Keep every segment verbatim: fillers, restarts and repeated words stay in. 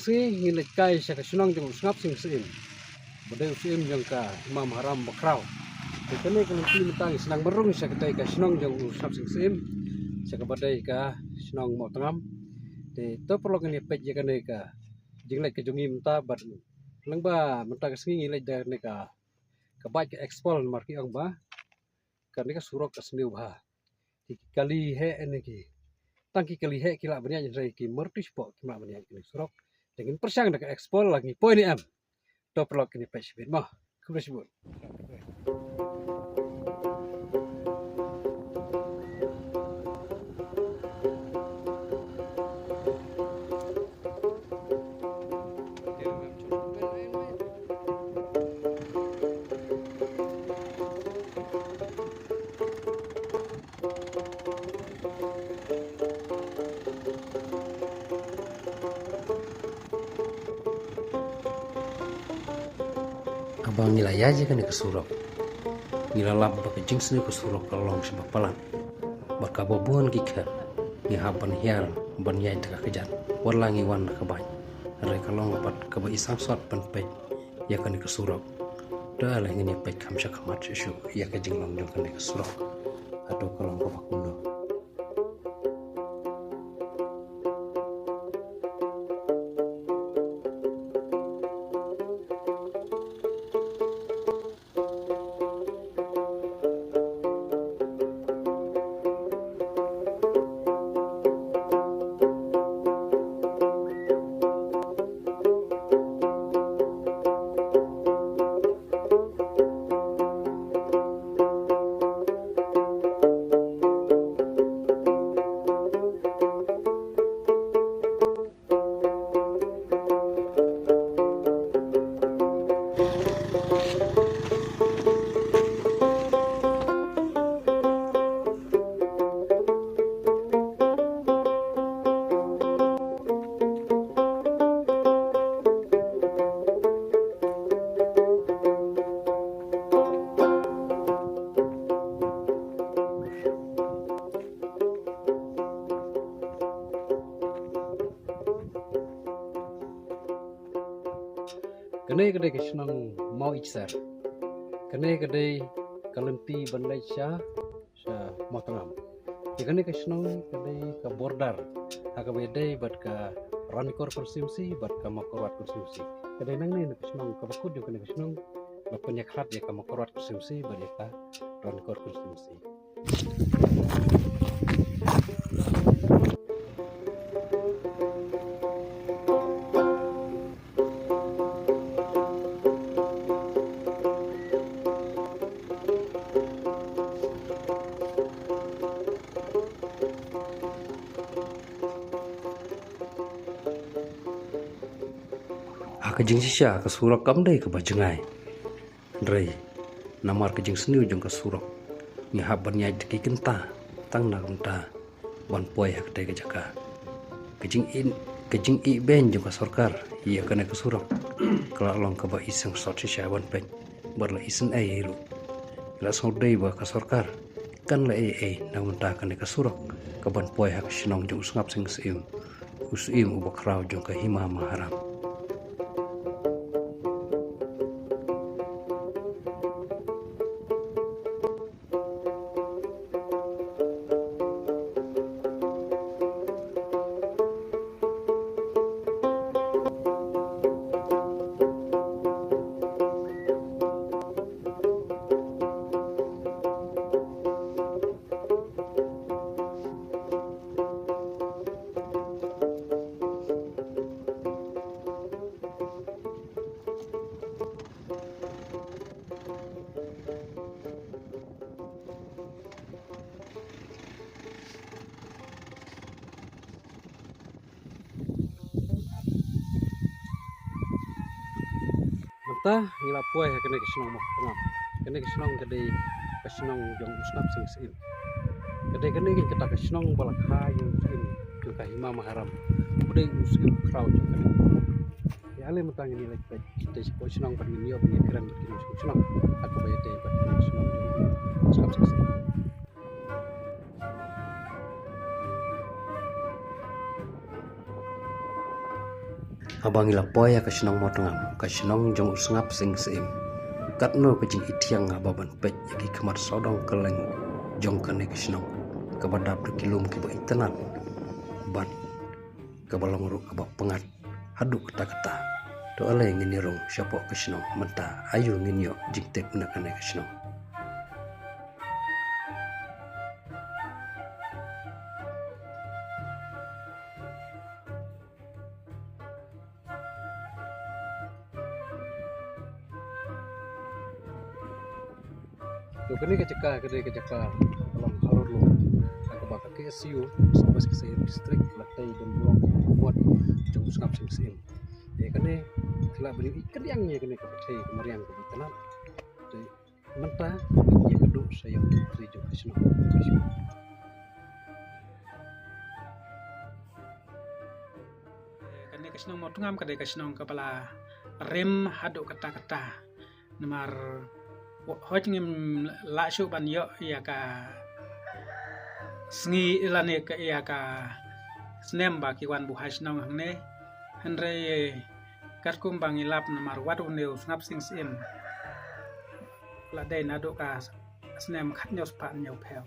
Sngi ngin leit kai sha ka shnong jong u Sngap Sing Syiem, ba dei u syiem jong ka Hima Maharam Bakhraw. Te kane ka lynti mynta ngi sdang ban rung sha katei ka shnong jong u Sngap Sing Syiem, sha kaba dei ka shnong Mawtngam. Te to paralok ngin ïa peit ïa kane ka jingleit ka jong ngi mynta bad lyngba mynta ka sngi ngi leit da kane ka, ka bike ka Xpulse namar ki ong ba kane ka surok ka sniew bha. Ki kali heh ne ki, tang ki kali heh ki lah ban ïaid, hynrei ki Maruti Sport kim lah ban ïaid kane ka surok. Te ngin pyrshang da ka Xpulse la ngi poi ne em. To paralok ngin ïa peit shibit mo. Khublei shibun. Haba ngi la ïaid ïa kane ka surok, ngi la lap ba ka jingsniew ka surok ka long shibun palat. Bad kaba bun ki khet ngi hap ban hiar ban ïaid da ka kjat wat la ngi wan da ka bike. Hynrei ka long pat kaba i sangsot ban peit ïa kane ka surok. Te ale ngin ïa peit kham sha khmat shuh shuh ïa ka jinglong jong kane ka surok. Hato ka long kaba kumno. Kane ka dei ka shnong Mawichser. Kane ka dei ka lynti ban leit sha, sha Mawtngam. Te kane ka shnong ka dei ka border ha kaba ïadei bad ka Ranikor constituency bad ka Mawkyrwat constituency. Ka dei nangne na ka shnong kaba kut jong kane ka shnong, ba pynïakhlad ïa ka Mawkyrwat constituency bad ïa ka Ranikor constituency. Ha ka jingshisha ka surok kam dei kaba jngai. Hynrei namar ka jingsniew jong ka surok, ngi hap ban ïaid da ki kynta tang na ka bynta ban poi ha katei ka jaka. Ka jingïeit, ka jingïeit beiñ jong ka sorkar ïa kane ka surok ka la long kaba i sangsot shisha ban peit bad la isynei ruh. La sngewdei ba ka sorkar kan leh ei ei na ka bynta kane ka surok kaban poi ha ka shnong jong u Sngap Sing Syiem, u syiem uba khraw jong ka Hima Maharam. Mynta ngi la poi ha kane ka shnong Mawtngam. Kane ka shnong ka dei ka shnong jong u Sngap Sing Syiem. Ka dei kane ka kata ka shnong ba la kha ïa u syiem jong ka Hima Maharam, u dei u syiem khraw jong kane. Ïa ale mynta ngin ïa leit peit te shapoh shnong ban ngin ïoh ban ïa kren bad ki nongshong shnong ha kaba ïadei bad ki nongshong shnong jong u Sngap Sing Syiem. Haba ngi la poi ïa ka shnong Mawtngam, ka shnong jong u Sngap Sing Syiem, katno ka jingithiang haba ban peit ïa ki khmat sawdong kylleng jong kane ka shnong, kaba dap da ki lum kiba itynnad bad kaba long ruh kaba pyngngad haduh katta katta. To ale ngin ïa rung shapoh ka shnong mynta, aïu ngin ïoh jingtip na kane ka shnong. To kane ka jaka, kane ka jaka ka long ha Road Lum, ha kaba ka K S U, South West Khasi Hills District, la tei don burom ka ward jong u Sngap Sing Syiem. Te kane ka lah ban ïohi kadiang ïa kane ka pyrthei ka mariang kaba itynnad. Te mynta ïa ka duh sa ïa u Myntri jong ka shnong. Kane ka shnong Mawtngam ka dei ka shnong kaba la rim haduh katta katta. Namar hooid ngim lah shuh ban ïoh ïa ka sngi lane ka ïa ka snem ba ki wan buh ha shnong hangne. Hynrei katkum ba ngi lap namar wat une u Sngap Sing Syiem la dei naduh ka snem khathynñiew spah hynñiewphew.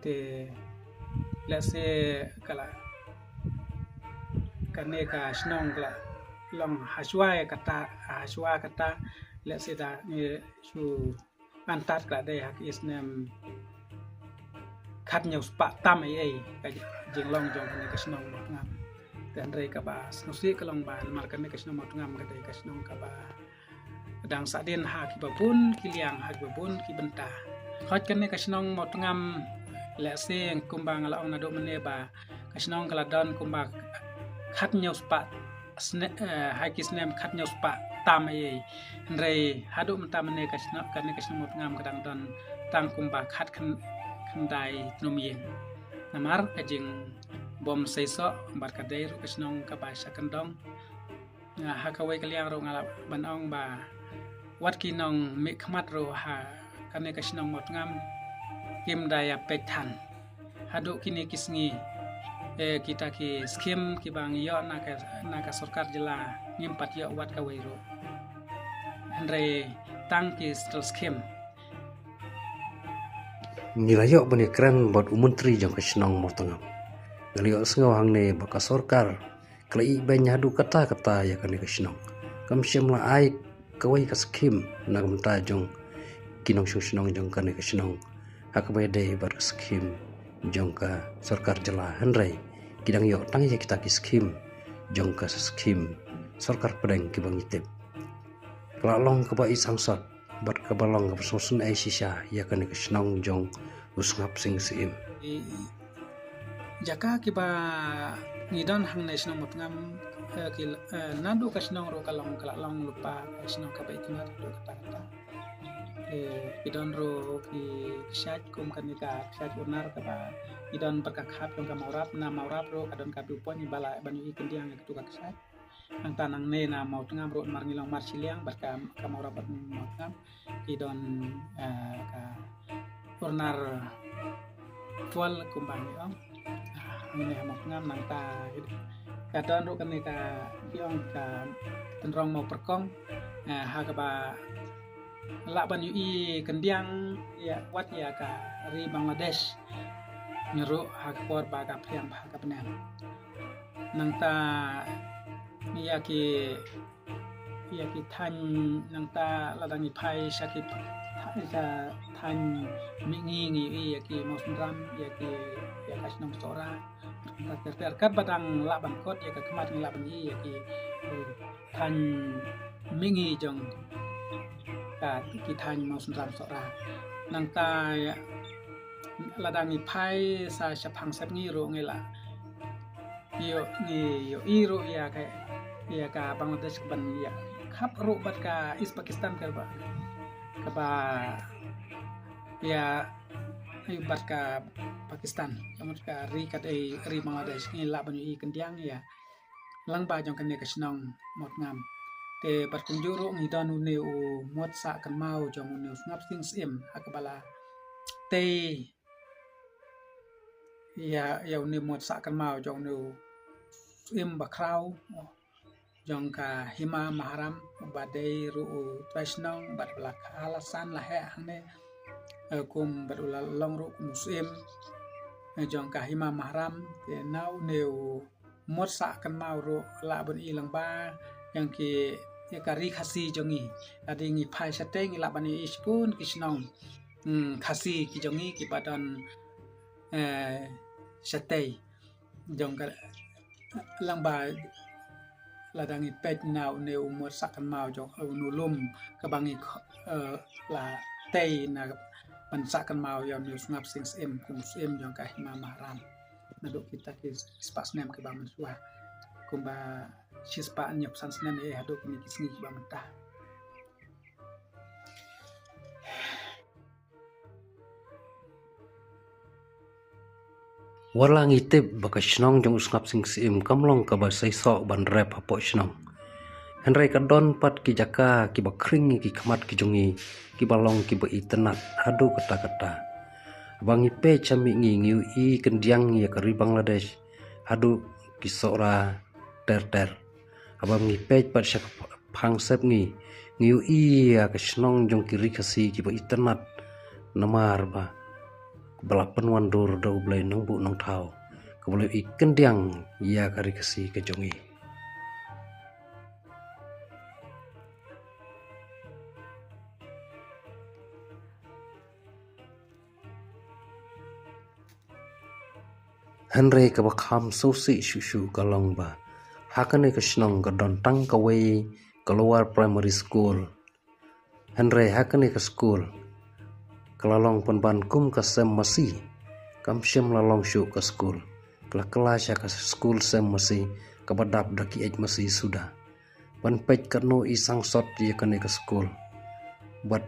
Te lehse ka la, kane ka shnong ka la long hashwa kata, hashwa kata, lehse da ngi shu antad ka la dei ha ki snem khathynñiew spah tam ei ei ka jinglong jong kane ka shnong Mawtngam. Te hynrei kaba sngewsih ka long ba namar kane ka shnong Mawtngam ka dei ka shnong kaba dang sahdien ha kiba bun ki liang, ha kiba bun ki bynta. Hooid kane ka shnong Mawtngam, lehse kumba nga la ong naduh mynne ba ka shnong ka la don kumba khathynñiew spah sne-, eh, ha ki snem khathynñiew spah tam ei ei. Hynrei haduh mynta mynne ka shnong, kane ka shnong Mawtngam ka dang don tang kumba khat khyn-, khyndai tnum ïing. Namar ka jingbym seisoh bad ka dei ruh ka shnong kaba sha kyndong. Nga ha kawei ka liang ruh nga lah ban ong ba wat ki nongmihkhmat ruh ha kane ka shnong Mawtngam kim da ïa peit than. Haduh kine ki sngi, eh, kita ki skim kiba ngi ïoh na ka, na ka sorkar jylla ngim pat ïoh wat kawei ruh. Hynrei tang ki central skim. Ngi la ïoh ban ïakren bad u Myntri jong ka shnong Mawtngam. Ngi la ïohsngew hangne ba ka sorkar ka la ïehbeiñ haduh katta katta ïa kane ka shnong. Kam shym la ai kawei ka skim na ka bynta jong ki nongshong shnong jong kane ka shnong ha kaba ïadei bad ka skim jong ka sorkar jylla, hynrei ki dang ïoh tang ïa kita ki skim jong ka skim sorkar pdeng kiba ngi tip. Ka la long kaba i sangsot bad kaba long kaba sngewsynei shisha ïa kane ka shnong jong u Sngap Sing Syiem. I, i, jaka kiba ngi don hangne shnong Mawtngam, eh, ki, eh, naduh ka shnong ruh ka long, ka la long lypa ka shnong kaba itynnad haduh katta katta. Eh, ki don ruh ki kshaid kum kane ka kshaid Unar kaba ngi don bad ka khap jong ka Mawrap, na Mawrap ruh ka don ka viewpoint ba lah ban ïohi kyndiang ïa katu ka kshaid. Nangta nangne na Mawtngam ruh namar ngi long marshiliang bad ka, ka Mawrap bad Mawtngam ki don, eh, ka Urnar Fall kumba ngi ong. Ah, hangne ha Mawtngam nangta ka don ruh kane ka, ki ong ka tynrong Mawpyrkong, eh, ha kaba lah ban ïohi kyndiang ïa wat ïa ka ri Bangladesh. Ngi ruh ha ka por ba ka phriang bha ka bneng. Nangta ïa ki, ïa ki thaiñ nangta lada ngi phai sha ki tha-, sha thaiñ mihngi ngi ïohi ïa ki mawsynram, ïa ki, ïa ka shnong Sohra. Nangta ter ter katba dang lah ban kot ïa ka khmat ngi lah ban ïohi ïa ki, eh, thaiñ mihngi jong ka, ki thaiñ mawsynram Sohra. Nangta ïa, lada ngi phai sa shaphang Sepngi ruh ngi lah ïoh, ngi ïohi ruh ïa ka, ïa ka Bangladesh kaban ïa khap ruh bad ka East Pakistan kaba, kaba ïa, ïa bad ka Pakistan. Ka mut ka ri ka dei ri Bangladesh, ngi lah ban ïohi kyndiang ïa lyngba jong kane ka shnong Mawtngam. Te bad kumjuh ruh ngi don une u mot sah kynmaw jong une u Sngap Sing Syiem ha kaba la tei ïa, ïa une u mot sah kynmaw jong une u Syiem Bakhraw. Oh. jong ka Hima Maharam, ba dei ruh u trai shnong bad ba la kha la san la heh hangne, eh, kum bad u la long ruh kum u syiem, eh, jong ka Hima Maharam. Te na une u Mut Sah Kynmaw ruh lah ban i lyngba ïa ki, ïa ka ri Khasi jong ngi. Lada ngi phai shatei ngi lah ban i shibun ki shnong, hmm, Khasi ki jong ngi kiba don, eh, shatei jong ka, lyngba lada ngi peit na une u Mut Sah Kynmaw jong, eh, une u lum kaba ngi kh-, eh, la tei na ban sah kynmaw ïa une u Sngap Sing Syiem kum u syiem jong ka Hima Maharam. Naduh kita ki spah snem kiba mynshuwa, kumba shispah hynñiewphew san snem ïa haduh kine ki sngi kiba mynta. Wat la ngi tip ba ka shnong jong u Sngap Sing Syiem kam long kaba seisoh ban rep hapoh shnong. Hynrei ka don pat ki jaka kiba khring ïa ki khmat ki jong ngi, kiba long kiba itynnad haduh katta katta. Haba ngi peit sha mih ngi, ngi ïohi kyndiang ïa ka ri Bangladesh haduh ki Sohra ter ter. Haba ngi peit pat sha ka phang sep ngi, ngi ïohi ïa ka shnong jong ki ri Khasi kiba itynnad, namar ba, ba la pynwandur da U Blei Nongbuh Nongthaw, kaba la ïohi kyndiang ïa ka ri Khasi ka jong ngi. Hynrei kaba kham sngewsih shuh shuh ka long ba ha kane ka shnong ka don tang kawei ka Lower Primary School. Hynrei ha kane ka skul ka la long pynban kum ka sem masi. Kam shym la long shuh ka skul, ka la kylla sha ka skul sem masi kaba dap da ki eit masi suda. Ban peit katno i sangsot ïa kane ka skul. Bad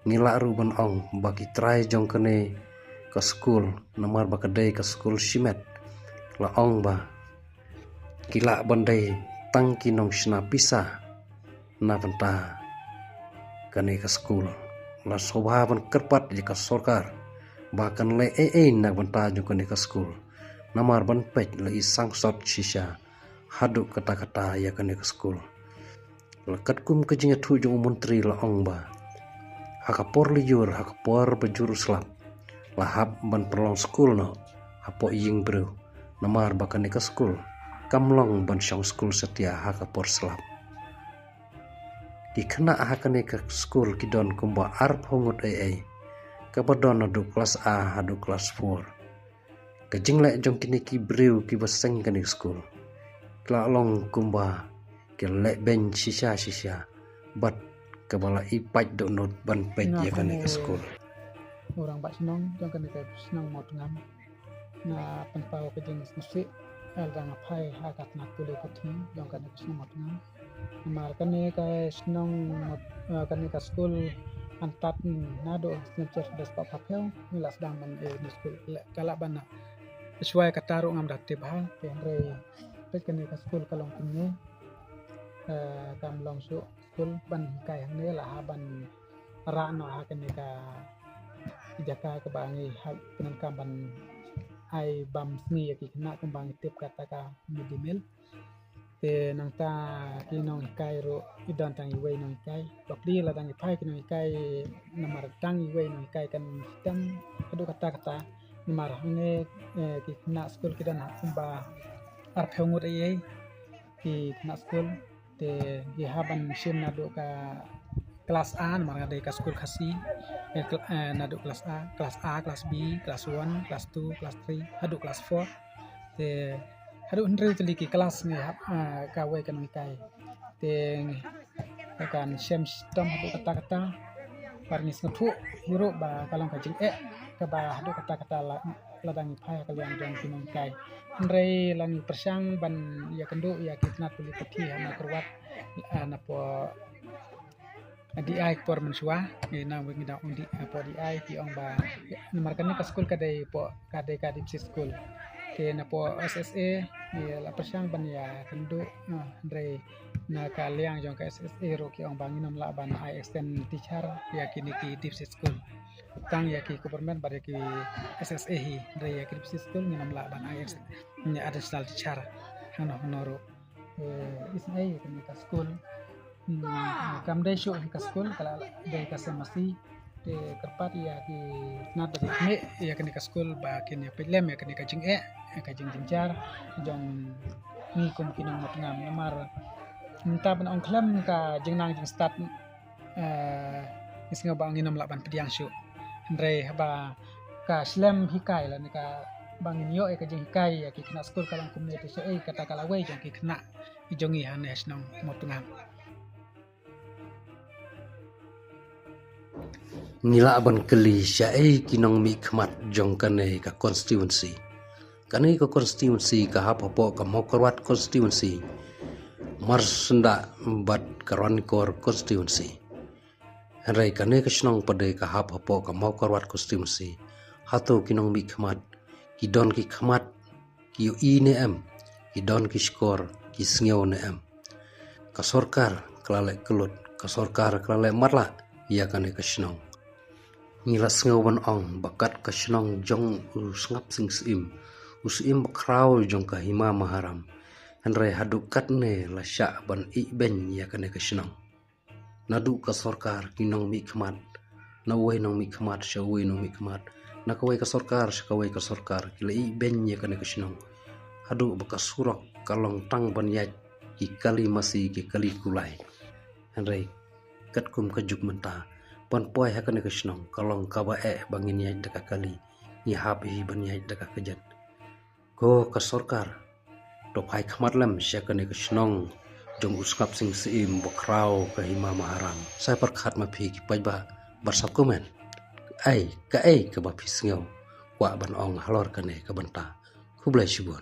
ngi lah ruh ban ong ba ki trai jong kane ka skul, namar ba ka dei ka skul shimet, la ong ba ki lah ban dei tang ki nongshna pisa na bynta kane ka skul. La sngewbha ban kyrpad ïa ka sorkar ba kan leh ei ei na bynta jong kane ka skul, namar ban peit la i sangsot shisha haduh katta katta ïa kane ka skul. La katkum ka jingïathuh jong u Myntri la ong ba ha ka por lyiur, ha ka por ba jur u slap, la hap ban pynlong skul noh hapoh ïing briew, namar ba kane ka skul kam long ban shong skul satia ha ka por slap. Ki khynnah ha kane ka skul ki don kumba arphew ngut ei ei, kaba don naduh klas A haduh klas four. Ka jingleh jong kine ki briew kiba seng kane ka skul, ki la long kumba ki leh beiñ shisha shisha, bad kaba la i pait dohnud ban peit ïa kane ka skul. U rangbah shnong jong kane ka shnong Mawtngam, nga pynpaw ka jingsngewsih lada nga phai ha ka tnat pule puthi jong kane ka shnong Mawtngam. Namar kane ka shnong, eh, kane ka skul, hangta naduh snem shispah phra phew ngi la sdang ban ïoh ïa kane ka skul. Ka lah ban, eh, shuwa kata ruh ngam da tip bha, te hynrei peit kane ka skul ka long kumne, eh, kam long shuh skul ban hikai hangne, la hap ban rah noh ha kane ka jaka kaba ngi hap pyndonkam ban ai bam sngi ïa ki khynnah kumba ngi tip kata ka mid day meal. Te nangta ki nonghikai ruh ki don tang iwei nonghikai. Bapli lada ngi phai ki nonghikai namar tang iwei nonghikai kan shitom haduh katta katta. Namar hangne, eh, ki khynnah skul ki don ha kumba arphew ngut ei ei ki khynnah skul. Te ki hap ban shim naduh ka klas A, namar ka dei ka skul Khasi. Eh, kl-, eh, naduh klas A, klas A, klas B, klas one, klas two, klas three, haduh klas four. Te haduh hynriew tylli ki klas ngi hap, ah, kawei ka nonghikai. Te ngi kan shem shitom haduh katta katta. Bad ngi sngewthuh hi ruh ba ka long ka jingeh kaba haduh katta katta la, lada ngi phai ha ka liang jong ki nonghikai. Hynrei la ngi pyrshang ban ïakynduh ïa ki tnat pule puthi ha Mawkyrwat, ah, napoh D I ka por mynshuwa, ngi nang ngi dang ong D I, hapoh D I ki ong ba namar kane ka skul ka dei poh, ka dei ka deep sea school. Te napoh S S A ngi la pyrshang ban ïakynduh, ah, hynrei na ka liang jong ka S S A ruh ki ong ba ngin ym lah ban ai extend teacher ïa kine ki deep sea school. Tang ïa ki government bad ïa ki S S A hi, hynrei ïa ki deep sea school ngin ym lah ban ai extend, additional teacher hangno hangno ruh. Te isynei ïa kane ka skul, hmm, kam dei shuh hi ka skul, ka la dei ka C M R C. Te kyrpad ïa ki khynnah bad ki kmie ïa kane ka skul ba kin ïa peit lem ïa kane ka jingeh, ïa ka jingjynjar jong ngi kum ki nong Mawtngam, namar mynta ban ong khlem ka jingnang jingstad, eh, ngi sngew ba ngin ym lah ban pdiang shuh. Hynrei haba ka shlem hikai lane ka ba ngin ïoh ïa ka jinghikai ïa ki khynnah skul ka long kumne, te shaei kata ka lawei jong ki khynnah jong ngi hangne ha shnong Mawtngam. Ngi lah ban kylli shaei ki nongmihkhmat jong kane ka constituency. Kane ka constituency ka hap hapoh ka Mawkyrwat constituency, Marsyndah bad ka Ranikor constituency. Hynrei kane ka shnong pat de ka hap hapoh ka Mawkyrwat constituency. Hato ki nongmihkhmat ki don ki khmat, ki ïohi ne em, ki don ki shkor, ki sngew ne em? Ka sorkar ka la leh kyllut, ka sorkar ka la leh matlah ïa kane ka shnong. Ngi la sngew ban ong ba kat ka shnong jong u Sngap Sing Syiem, u syiem bakhraw jong ka Hima Maharam. Hynrei haduh katne la shah ban ïehbeiñ ïa kane ka shnong. Naduh ka sorkar, ki nongmihkhmat, na uwei nongmihkhmat sha uwei nongmihkhmat, na kawei ka sorkar sha kawei ka sorkar, ki la ïehbeiñ ïa kane ka shnong. Haduh ba ka surok ka long tang ban ïaid ki kali masi, ki kali kulai. Hynrei katkum ka juk mynta, ban poi ha kane ka shnong ka long kaba eh ba ngin ïaid da ka kali, ngi hap hi ban ïaid da ka kjat. Ko ka sorkar, to phai khmat lem sha kane ka shnong jong u Sngap Sing Syiem bakhraw ka Hima Maharam. Sa pyrkhat ma phi ki paidbah bad sa comment, ai kaei kaba phi sngew kwah ban ong halor kane ka bynta. Khublei shibun.